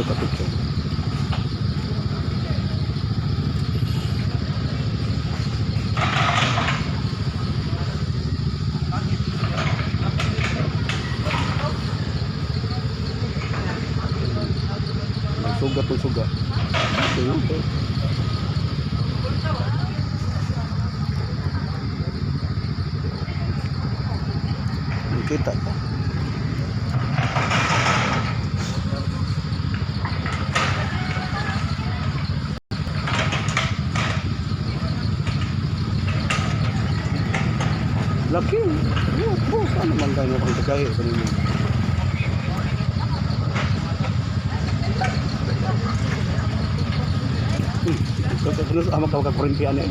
Dito ka picture. Suga po suga. Ito. Kita pa. Laki. Yo, boss, ano man tayo kang kagahi sa ninyo? Kasi ama ka kuryente ani.